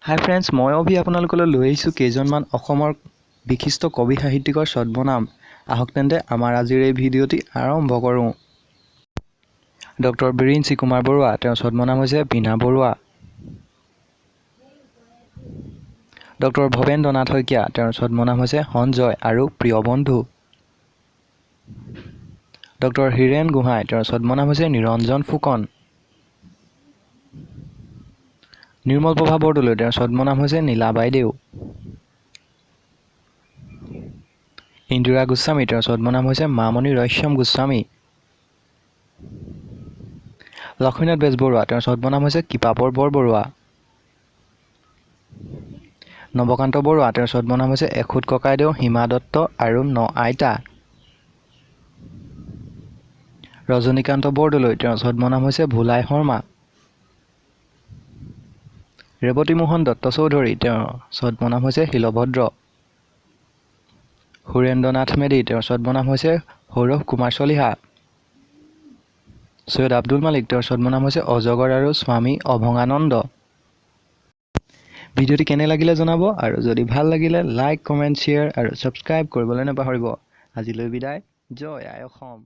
হাই friends, মই অভি আপোনালোকলৈ লৈ আহিছোঁ কেইজনমান অসমৰ বিশিষ্ট কবি সাহিত্যিকৰ ছদ্মনাম। আহক তেন্তে আমাৰ আজিৰ এই ভিডিঅ'টি আৰম্ভ কৰোঁ। ডক্টৰ বিৰিঞ্চি কুমাৰ বৰুৱা, তেওঁৰ ছদ্মনাম হৈছে বীণা বৰুৱা। ডক্টৰ ভৱেন্দ্ৰনাথ শইকীয়া, তেওঁৰ ছদ্মনাম হৈছে সঞ্জয় আৰু প্ৰিয়বন্ধু। ডক্টৰ হীৰেণ গোহাঁই, তেওঁৰ ছদ্মনাম হৈছে নিৰঞ্জন ফুকন। নিৰ্মল প্ৰভা বৰদলৈ, তেওঁৰ ছদ্মনাম হৈছে নীলা বাইদেউ। ইন্দিৰা গোস্বামী, তেওঁৰ ছদ্মনাম হৈছে মামণি ৰয়ছম গোস্বামী। লক্ষ্মীনাথ বেজবৰুৱা, তেওঁৰ ছদ্মনাম হৈছে কৃপাবৰ বৰবৰুৱা। নৱকান্ত বৰুৱা, তেওঁৰ ছদ্মনাম হৈছে এখুদ ককাইদেউ, সীমা দত্ত আৰু ন আইতা। ৰজনীকান্ত বৰদলৈ, তেওঁৰ ছদ্মনাম হৈছে ভোলাই শৰ্মা। ৰেৱতীমোহন দত্ত চৌধুৰী, তেওঁৰ ছদ্মনাম হৈছে শিলভদ্ৰ। সুৰেন্দ্ৰনাথ মেধি, তেওঁৰ ছদ্মনাম হৈছে সৌৰভ কুমাৰ চলিহা। চৈয়দ আব্দুল মালিক, তেওঁৰ ছদ্মনাম হৈছে অজগৰ আৰু স্বামী অভঙানন্দ। ভিডিঅ'টি কেনে লাগিলে জনাব আৰু যদি ভাল লাগিলে লাইক, কমেণ্ট, শ্বেয়াৰ আৰু ছাবস্ক্ৰাইব কৰিবলৈ নাপাহৰিব। আজিলৈ বিদায়। জয় আই অসম।